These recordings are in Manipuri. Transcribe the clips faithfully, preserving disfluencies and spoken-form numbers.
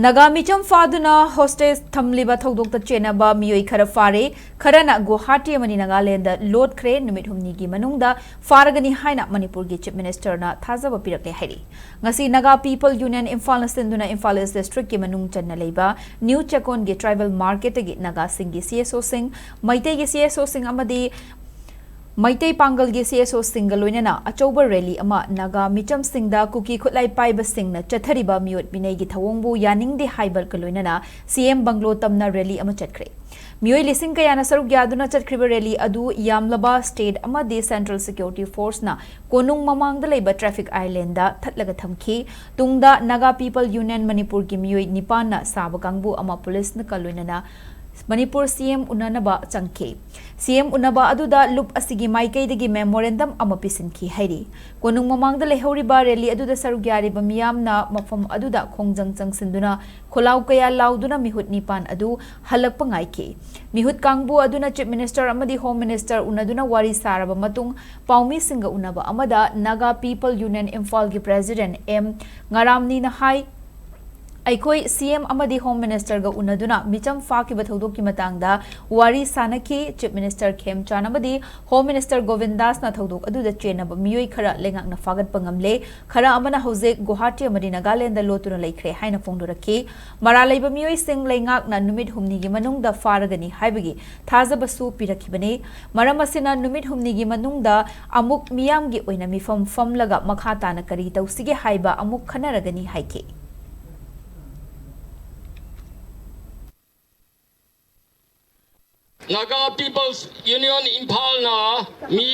ꯅꯥꯒꯥ ꯃꯤꯆꯝ ꯐꯥꯗꯨꯅ ꯍꯣꯁꯇꯦꯖ ꯊꯝꯂꯤꯕ ꯊꯧꯗꯣꯛꯇ ꯆꯦꯟꯅꯕ ꯃꯤꯑꯣꯏ ꯈꯔ ꯐꯥꯔꯦ꯫ ꯈꯔꯅ ꯒꯨꯋꯥꯍꯥꯇꯤ ꯑꯃꯗꯤ ꯅꯥꯒꯥꯂꯦꯟꯗ ꯂꯣꯠꯈ꯭ꯔꯦ꯫ ꯅꯨꯃꯤꯠ ꯍꯨꯝꯅꯤꯒꯤ ꯃꯅꯨꯡꯗ ꯐꯥꯔꯒꯅꯤ ꯍꯥꯏꯅ ꯃꯅꯤꯄꯨꯔꯒꯤ ꯆꯤꯐ ꯃꯤꯅꯤꯁꯇꯔꯅ ꯊꯥꯖꯕ ꯄꯤꯔꯛꯂꯦ ꯍꯥꯏꯔꯤ꯫ ꯉꯁꯤ ꯅꯥꯒꯥ ꯄꯤꯄꯜ ꯌꯨꯅꯤꯌꯟ ꯏꯝꯐꯥꯜꯅ ꯁꯤꯟꯗꯨꯅ ꯏꯝꯐꯥꯜ ꯏꯁ ꯗꯤꯁꯇ꯭ꯔꯤꯛꯀꯤ ꯃꯅꯨꯡ ꯆꯟꯅ ꯂꯩꯕ ꯅ꯭ꯌꯨ ꯆꯦꯀꯣꯟꯒꯤ ꯇ꯭ꯔꯥꯏꯕꯦꯜ ꯃꯥꯔꯀꯦꯠꯇꯒꯤ ꯅꯥꯒꯥꯁꯤꯡꯒꯤ ꯁꯤ ꯑꯦꯁ ꯑꯣꯁꯤꯡ, ꯃꯩꯇꯩꯒꯤ ꯁꯤ ꯑꯦꯁ ꯑꯣꯁꯤꯡ ꯑꯃꯗꯤ ꯃꯩꯇꯩ ꯄꯥꯡꯒꯜꯒꯤ ꯁꯤ ꯑꯦꯁ ꯑꯣꯁꯤꯡꯒ ꯂꯣꯏꯅꯅ ꯑꯆꯧꯕ ꯔꯦꯂꯤ ꯑꯃ ꯅꯥꯒꯥ ꯃꯤꯆꯝꯁꯤꯡꯗ ꯀꯨꯀꯤ ꯈꯨꯠꯂꯥꯏ ꯄꯥꯏꯕꯁꯤꯡꯅ ꯆꯠꯊꯔꯤꯕ ꯃꯤꯑꯣꯠ ꯃꯤꯅꯩꯒꯤ ꯊꯧꯑꯣꯡꯕꯨ ꯌꯥꯅꯤꯡꯗꯦ ꯍꯥꯏꯕꯒ ꯂꯣꯏꯅꯅ ꯁꯤ ꯑꯦꯝ ꯕꯪꯒ꯭ꯂꯣ ꯇꯝꯅ ꯔꯦꯂꯤ ꯑꯃ ꯆꯠꯈ꯭ꯔꯦ꯫ ꯃꯤꯑꯣꯏ ꯂꯤꯁꯤꯡ ꯀꯌꯥꯅ ꯁꯔꯨꯛ ꯌꯥꯗꯨꯅ ꯆꯠꯈ꯭ꯔꯤꯕ ꯔꯦꯂꯤ ꯑꯗꯨ ꯌꯥꯝꯂꯕ ꯁ꯭ꯇꯦꯠ ꯑꯃꯗꯤ ꯁꯦꯟꯇ꯭ꯔꯦꯜ ꯁꯦꯀ꯭ꯌꯨꯔꯤꯇꯤ ꯐꯣꯔꯁꯅ ꯀꯣꯅꯨꯡ ꯃꯃꯥꯡꯗ ꯂꯩꯕ ꯇ꯭ꯔꯥꯐꯤꯛ ꯑꯥꯏꯂꯦꯟꯗ ꯊꯠꯂꯒ ꯊꯝꯈꯤ꯫ ꯇꯨꯡꯗ ꯅꯥꯒꯥ ꯄꯤꯄꯜ ꯌꯨꯅꯤꯌꯟ ꯃꯅꯤꯄꯨꯔꯒꯤ ꯃꯤꯑꯣꯏ ꯅꯤꯄꯥꯟꯅ ꯁꯥꯕ ꯀꯥꯡꯕꯨ ꯑꯃ ꯄꯨꯂꯤꯁꯅꯒ ꯂꯣꯏꯅꯅ ꯃꯅꯤꯄꯨꯔ ꯁꯤ ꯑꯦꯝ ꯎꯅꯅꯕ ꯆꯪꯈꯤ꯫ ꯁꯤ ꯑꯦꯝ ꯎꯅꯕ ꯑꯗꯨꯗ ꯂꯨꯞ ꯑꯁꯤꯒꯤ ꯃꯥꯏꯀꯩꯗꯒꯤ ꯃꯦꯃꯣꯔꯦꯟꯗꯝ ꯑꯃ ꯄꯤꯁꯤꯟꯈꯤ ꯍꯥꯏꯔꯤ꯫ ꯀꯣꯅꯨꯡ ꯃꯃꯥꯡꯗ ꯂꯩꯍꯧꯔꯤꯕ ꯔꯦꯂꯤ ꯑꯗꯨꯗ ꯁꯔꯨꯛ ꯌꯥꯔꯤꯕ ꯃꯤꯌꯥꯝꯅ ꯃꯐꯝ ꯑꯗꯨꯗ ꯈꯣꯡꯖꯪ ꯆꯪꯁꯤꯟꯗꯨꯅ ꯈꯣꯜꯂꯥꯎ ꯀꯌꯥ ꯂꯥꯎꯗꯨꯅ ꯃꯤꯍꯨꯠ ꯅꯤꯄꯥꯟ ꯑꯗꯨ ꯍꯜꯂꯛꯄ ꯉꯥꯏꯈꯤ꯫ ꯃꯤꯍꯨꯠ ꯀꯥꯡꯕꯨ ꯑꯗꯨꯅ ꯆꯤꯐ ꯃꯤꯅꯤꯁꯇꯔ ꯑꯃꯗꯤ ꯍꯣꯝ ꯃꯤꯅꯤꯁꯇꯔ ꯎꯅꯗꯨꯅ ꯋꯥꯔꯤ ꯁꯥꯔꯕ ꯃꯇꯨꯡ ꯄꯥꯎꯃꯤꯁꯤꯡꯒ ꯎꯅꯕ ꯑꯃꯗ ꯅꯥꯒꯥ ꯄꯤꯄꯜ ꯌꯨꯅꯤꯌꯟ ꯏꯝꯐꯥꯜꯒꯤ ꯄ꯭ꯔꯦꯁꯤꯗꯦꯟꯠ ꯑꯦꯝ ꯉꯥꯔꯥꯝꯅꯤꯅ ꯍꯥꯏ, ꯑꯩꯈꯣꯏ ꯁꯤ ꯑꯦꯝ ꯑꯃꯗꯤ ꯍꯣꯝ ꯃꯤꯅꯤꯁꯇꯔꯒ ꯎꯅꯗꯨꯅ ꯃꯤꯆꯝ ꯐꯥꯈꯤꯕ ꯊꯧꯗꯣꯛꯀꯤ ꯃꯇꯥꯡꯗ ꯋꯥꯔꯤ ꯁꯥꯅꯈꯤ꯫ ꯆꯤꯐ ꯃꯤꯅꯤꯁꯇꯔ ꯈꯦꯝꯆꯥꯟ ꯑꯃꯗꯤ ꯍꯣꯝ ꯃꯤꯅꯤꯁꯇꯔ ꯒꯣꯕꯤꯟꯗꯥꯁꯅ ꯊꯧꯗꯣꯛ ꯑꯗꯨꯗ ꯆꯦꯟꯅꯕ ꯃꯤꯑꯣꯏ ꯈꯔ ꯂꯩꯉꯥꯛꯅ ꯐꯥꯒꯠꯄ ꯉꯝꯂꯦ꯫ ꯈꯔ ꯑꯃꯅ ꯍꯧꯖꯤꯛ ꯒꯨꯋꯥꯍꯥꯇꯤ ꯑꯃꯗꯤ ꯅꯥꯒꯥꯂꯦꯟꯗ ꯂꯣꯠꯇꯨꯅ ꯂꯩꯈ꯭ꯔꯦ ꯍꯥꯏꯅ ꯐꯣꯡꯗꯣꯔꯛꯈꯤ꯫ ꯃꯔꯥꯜ ꯂꯩꯕ ꯃꯤꯑꯣꯏꯁꯤꯡ ꯂꯩꯉꯥꯛꯅ ꯅꯨꯃꯤꯠ ꯍꯨꯝꯅꯤꯒꯤ ꯃꯅꯨꯡꯗ ꯐꯥꯔꯒꯅꯤ ꯍꯥꯏꯕꯒꯤ ꯊꯥꯖꯕꯁꯨ ꯄꯤꯔꯛꯈꯤꯕꯅꯤ꯫ ꯃꯔꯝ ꯑꯁꯤꯅ ꯅꯨꯃꯤꯠ ꯍꯨꯝꯅꯤꯒꯤ ꯃꯅꯨꯡꯗ ꯑꯃꯨꯛ ꯃꯤꯌꯥꯝꯒꯤ ꯑꯣꯏꯅ ꯃꯤꯐꯝ ꯐꯝꯂꯒ ꯃꯈꯥ ꯇꯥꯅ ꯀꯔꯤ ꯇꯧꯁꯤꯒꯦ ꯍꯥꯏꯕ ꯑꯃꯨꯛ ꯈꯟꯅꯔꯒꯅꯤ ꯍꯥꯏꯈꯤ꯫ Naga People's Union ꯏꯝꯐꯥꯜꯅ ꯃꯤ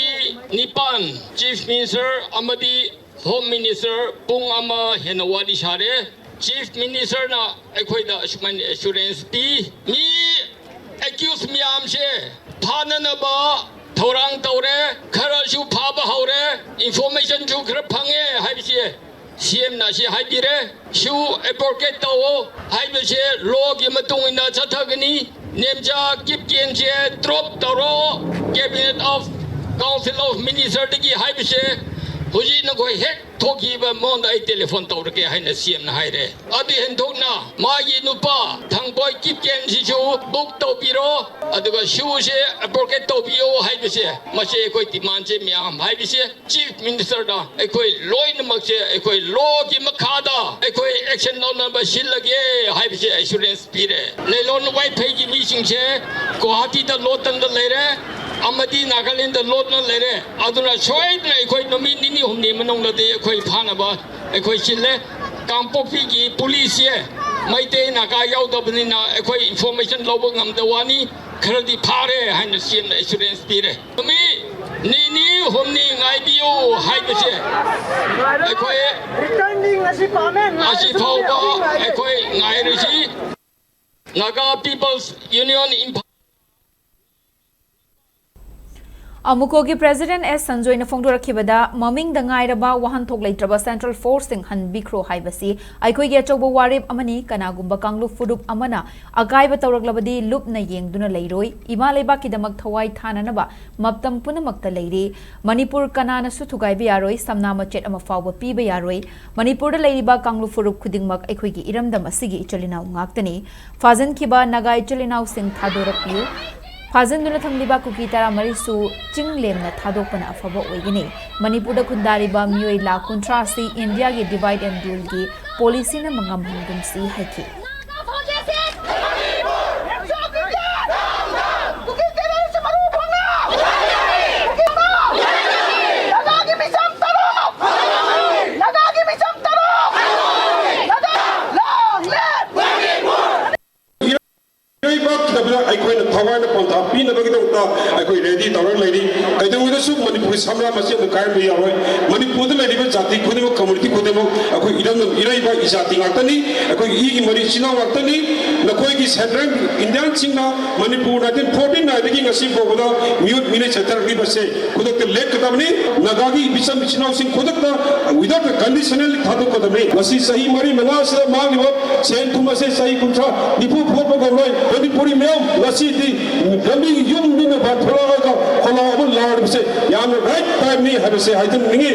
ꯅꯤꯄꯥꯟ, ꯆꯤꯐ ꯃꯤꯅꯤꯁꯇꯔ ꯑꯃꯗꯤ ꯍꯣꯝ ꯃꯤꯅꯤꯁꯇꯔ ꯄꯨꯡ ꯑꯃ ꯍꯦꯟꯅ ꯋꯥꯔꯤ ꯁꯥꯔꯦ꯫ ꯆꯤꯐ ꯃꯤꯅꯤꯁꯇꯔꯅ ꯑꯩꯈꯣꯏꯗ ꯑꯁꯨꯃꯥꯏꯅ ꯑꯦꯁꯨꯔꯦꯟꯁ ꯄꯤ, ꯃꯤ ꯑꯦꯀ꯭ꯌꯨꯁ ꯃꯌꯥꯝꯁꯦ ꯐꯥꯅꯅꯕ ꯊꯧꯔꯥꯡ ꯇꯧꯔꯦ, ꯈꯔꯁꯨ ꯐꯥꯕ ꯍꯧꯔꯦ, ꯏꯟꯐꯣꯔꯃꯦꯁꯟꯁꯨ ꯈꯔ ꯐꯪꯉꯦ ꯍꯥꯏꯕꯁꯦ ꯁꯤ ꯑꯦꯝꯅ ꯑꯁꯤ ꯍꯥꯏꯕꯤꯔꯦ꯫ ꯁꯨ ꯑꯦꯕꯣꯔꯀꯦꯠ ꯇꯧꯑꯣ ꯍꯥꯏꯕꯁꯦ ꯂꯣꯒꯤ ꯃꯇꯨꯡ ꯏꯟꯅ ꯆꯠꯊꯒꯅꯤ꯫ ꯅꯦꯝꯆꯥ ꯀꯤꯞꯀꯦꯟꯁꯦ ꯗ꯭ꯔꯣꯞ ꯇꯧꯔꯣ, Cabinet of Council of Minister ꯗꯒꯤ ꯍꯥꯏꯕꯁꯦ ꯍꯧꯖꯤꯛ ꯅꯈꯣꯏ ꯍꯦꯛ ꯊꯣꯛꯈꯤꯕ ꯃꯉꯣꯟꯗ ꯑꯩ ꯇꯦꯂꯤꯐꯣꯟ ꯇꯧꯔꯛꯀꯦ ꯍꯥꯏꯅ ꯁꯤ ꯑꯦꯝꯅ ꯍꯥꯏꯔꯦ꯫ ꯑꯗꯨ ꯍꯦꯟꯗꯣꯛꯅ ꯃꯥꯒꯤ ꯅꯨꯄꯥ ꯊꯥꯡꯄꯣꯏ ꯀꯤꯞꯀꯦꯟꯁꯤꯁꯨ ꯕꯨꯛ ꯇꯧꯕꯤꯔꯣ, ꯑꯗꯨꯒ ꯁꯨꯁꯦ ꯑꯦꯄ꯭ꯔꯣꯀꯦꯠ ꯇꯧꯕꯤꯌꯣ ꯍꯥꯏꯕꯁꯦ, ꯃꯁꯤ ꯑꯩꯈꯣꯏ ꯗꯤꯃꯥꯟꯁꯦ ꯃꯌꯥꯝ ꯍꯥꯏꯕꯁꯦ ꯆꯤꯐ ꯃꯤꯅꯤꯁꯇꯔꯗ ꯑꯩꯈꯣꯏ ꯂꯣꯏꯅꯃꯛꯁꯦ ꯑꯩꯈꯣꯏ ꯂꯣꯒꯤ ꯃꯈꯥꯗ ꯑꯩꯈꯣꯏ ꯑꯦꯛꯁꯟ ꯂꯧꯅꯕ ꯁꯤꯜꯂꯒꯦ ꯍꯥꯏꯕꯁꯦ ꯑꯦꯁꯨꯔꯦꯟꯁ ꯄꯤꯔꯦ꯫ ꯂꯩꯂꯣꯟ ꯋꯥꯏꯐꯩꯒꯤ ꯃꯤꯁꯤꯡꯁꯦ ꯒꯨꯋꯥꯍꯥꯇꯤꯗ ꯂꯣꯠꯇꯅ ꯂꯩꯔꯦ, ꯑꯃꯗꯤ ꯅꯥꯒꯥꯂꯦꯟꯗ ꯂꯣꯠꯅ ꯂꯩꯔꯦ꯫ ꯑꯗꯨꯅ ꯁꯣꯏꯗꯅ ꯑꯩꯈꯣꯏ ꯅꯨꯃꯤꯠ ꯅꯤꯅꯤ ꯍꯨꯝꯅꯤ ꯃꯅꯨꯡꯗꯗꯤ ꯑꯩꯈꯣꯏ ꯐꯥꯅꯕ ꯑꯩꯈꯣꯏ ꯁꯤꯜꯂꯦ꯫ ꯀꯥꯡꯄꯣꯛꯄꯤꯒꯤ ꯄꯨꯂꯤꯁꯁꯦ ꯃꯩꯇꯩ ꯅꯥꯒꯥ ꯌꯥꯎꯗꯕꯅꯤꯅ ꯑꯩꯈꯣꯏ ꯏꯟꯐꯣꯔꯃꯦꯁꯟ ꯂꯧꯕ ꯉꯝꯗ ꯋꯥꯅꯤ꯫ ꯈꯔꯗꯤ ꯐꯥꯔꯦ ꯍꯥꯏꯅ ꯁꯤ ꯑꯦꯝꯅ ꯑꯦꯁꯨꯔꯦꯟꯁ ꯄꯤꯔꯦ꯫ ꯅꯨꯃꯤꯠ ꯅꯤꯅꯤ ꯍꯨꯝꯅꯤ ꯉꯥꯏꯕꯤꯌꯨ ꯍꯥꯏꯕꯁꯦ ꯑꯩꯈꯣꯏ ꯔꯤꯇꯔꯟꯗꯤ ꯉꯁꯤ ꯄꯥꯝꯃꯦ, ꯉꯁꯤ ꯉꯥꯏꯔꯁꯨ ꯐꯥꯎꯕ ꯉꯥꯏꯔꯁꯨ ꯑꯩꯈꯣꯏ ꯉꯥꯏꯔꯤꯁꯤ꯫ Naga peoples union Imphal. ꯑꯃꯨꯀꯣꯒꯤ ꯄ꯭ꯔꯦꯁꯤꯗꯦꯟꯠ ꯑꯦꯁ ꯁꯟꯖꯣꯏꯅ ꯐꯣꯡꯗꯣꯔꯛꯈꯤꯕꯗ, ꯃꯃꯤꯡꯗ ꯉꯥꯏꯔꯕ ꯋꯥꯍꯟꯊꯣꯛ ꯂꯩꯇ꯭ꯔꯕ ꯁꯦꯟꯇ꯭ꯔꯦꯜ ꯐꯣꯔꯁꯁꯤꯡ ꯍꯟꯕꯤꯈ꯭ꯔꯣ ꯍꯥꯏꯕꯁꯤ ꯑꯩꯈꯣꯏꯒꯤ ꯑꯆꯧꯕ ꯋꯥꯔꯦꯞ ꯑꯃꯅꯤ꯫ ꯀꯅꯥꯒꯨꯝꯕ ꯀꯥꯡꯂꯨꯞ ꯐꯨꯔꯨꯞ ꯑꯃꯅ ꯑꯀꯥꯏꯕ ꯇꯧꯔꯛꯂꯕꯗꯤ ꯂꯨꯞꯅ ꯌꯦꯡꯗꯨꯅ ꯂꯩꯔꯣꯏ꯫ ꯏꯃꯥ ꯂꯩꯕꯥꯛꯀꯤꯗꯃꯛ ꯊꯋꯥꯏ ꯊꯥꯅꯅꯕ ꯃꯇꯝ ꯄꯨꯝꯅꯃꯛꯇ ꯂꯩꯔꯤ꯫ ꯃꯅꯤꯄꯨꯔ ꯀꯅꯥꯅꯁꯨ ꯊꯨꯒꯥꯏꯕ ꯌꯥꯔꯣꯏ, ꯁꯝꯅꯥ ꯃꯆꯦꯠ ꯑꯃ ꯐꯥꯎꯕ ꯄꯤꯕ ꯌꯥꯔꯣꯏ꯫ ꯃꯅꯤꯄꯨꯔꯗ ꯂꯩꯔꯤꯕ ꯀꯥꯡꯂꯨꯞ ꯐꯨꯔꯨꯞ ꯈꯨꯗꯤꯡꯃꯛ ꯑꯩꯈꯣꯏꯒꯤ ꯏꯔꯝꯗꯝ ꯑꯁꯤꯒꯤ ꯏꯆꯤꯜ ꯏꯅꯥꯎ ꯉꯥꯛꯇꯅꯤ꯫ ꯐꯥꯖꯤꯟꯈꯤꯕ ꯅꯥꯒꯥ ꯏꯆꯤꯜ ꯏꯅꯥꯎꯁꯤꯡ ꯊꯥꯗꯣꯔꯛꯄꯤꯌꯨ꯫ ꯐꯥꯖꯤꯟꯗꯨꯅ ꯊꯝꯂꯤꯕ ꯀꯨꯀꯤ ꯇꯔꯥꯃꯔꯤꯁꯨ ꯆꯤꯡ ꯂꯦꯝꯅ ꯊꯥꯗꯣꯛꯄꯅ ꯑꯐꯕ ꯑꯣꯏꯒꯅꯤ꯫ ꯃꯅꯤꯄꯨꯔꯗ ꯈꯨꯟꯗꯥꯔꯤꯕ ꯃꯤꯑꯣꯏ ꯂꯥꯈ ꯀꯨꯟꯊ꯭ꯔꯥ ꯑꯁꯤ ꯏꯟꯗꯤꯌꯥꯒꯤ divide and ruleꯒꯤ policyꯅ ꯃꯉꯝꯍꯟꯒꯨꯝꯁꯤ ꯍꯥꯏꯈꯤ꯫ ꯏꯔꯩꯕꯥꯛꯀꯤꯗꯃꯛꯇ ꯑꯩꯈꯣꯏꯅ ꯊꯋꯥꯏꯅ ꯄꯣꯟꯊꯥ ꯄꯤꯅꯕꯒꯤꯗꯃꯛꯇ ꯑꯩꯈꯣꯏ ready ꯇꯧꯔꯒ ꯂꯩꯔꯤ꯫ ꯀꯩꯗꯧꯉꯩꯗꯁꯨ ꯃꯅꯤꯄꯨꯔꯒꯤ ꯁꯝꯂꯥ ꯃꯆꯦꯠ ꯑꯗꯨ ꯀꯥꯏꯍꯟꯕ ꯌꯥꯔꯣꯏ꯫ ꯃꯅꯤꯄꯨꯔꯗ ꯂꯩꯔꯤꯕ ꯖꯥꯇꯤ ꯈꯨꯗꯤꯡꯃꯛ, community ꯈꯨꯗꯤꯡꯃꯛ ꯑꯩꯈꯣꯏ ꯏꯔꯝꯗꯝ ꯏꯔꯩꯕꯥꯛ ꯏꯖꯥꯇꯤ ꯉꯥꯛꯇꯅꯤ꯫ ꯑꯩꯈꯣꯏꯒꯤ ꯏꯒꯤ ꯃꯔꯤ ꯏꯆꯤꯜ ꯏꯅꯥꯎ ꯉꯥꯛꯇꯅꯤ꯫ ꯅꯈꯣꯏꯒꯤ central Indianꯁꯤꯡꯅ ꯃꯅꯤꯄꯨꯔ nineteen forty nineꯗꯒꯤ ꯉꯁꯤ ꯐꯥꯎꯕꯗ ꯃꯤꯑꯣꯠ ꯃꯤꯅꯩ ꯆꯠꯊꯔꯛꯂꯤꯕꯁꯦ ꯈꯨꯗꯛꯇ ꯂꯦꯞꯀꯗꯕꯅꯤ꯫ ꯅꯥꯒꯥꯒꯤ ꯏꯆꯝ ꯏꯆꯤꯜ ꯏꯅꯥꯎꯁꯤꯡ ꯈꯨꯗꯛꯇ without conditional ꯊꯥꯗꯣꯛꯀꯗꯕꯅꯤ꯫ ꯉꯁꯤ ꯆꯍꯤ ꯃꯔꯤ ꯃꯉꯥꯁꯤꯗ ꯃꯥꯡꯂꯤꯕ ꯁꯦꯟ ꯊꯨꯝ ꯑꯁꯦ ꯆꯍꯤ ꯀꯨꯟꯊ꯭ꯔꯥ ꯅꯤꯐꯨ ꯐꯨꯒꯠꯄ ꯉꯝꯂꯣꯏ꯫ ꯃꯅꯤꯄꯨꯔꯤ ꯃꯤꯌꯥꯝ ꯉꯁꯤꯗꯤ ꯂꯝꯕꯤ ꯌꯨꯝ ꯌꯨꯝꯗ ꯊꯣꯛꯂꯛꯑꯒ ꯈꯣꯜꯂꯥꯎ ꯑꯃ ꯂꯥꯎꯔꯤꯕꯁꯦ ꯌꯥꯝꯅ right timeꯅꯤ ꯍꯥꯏꯕꯁꯦ ꯍꯥꯏꯖꯅꯤꯡꯉꯤ꯫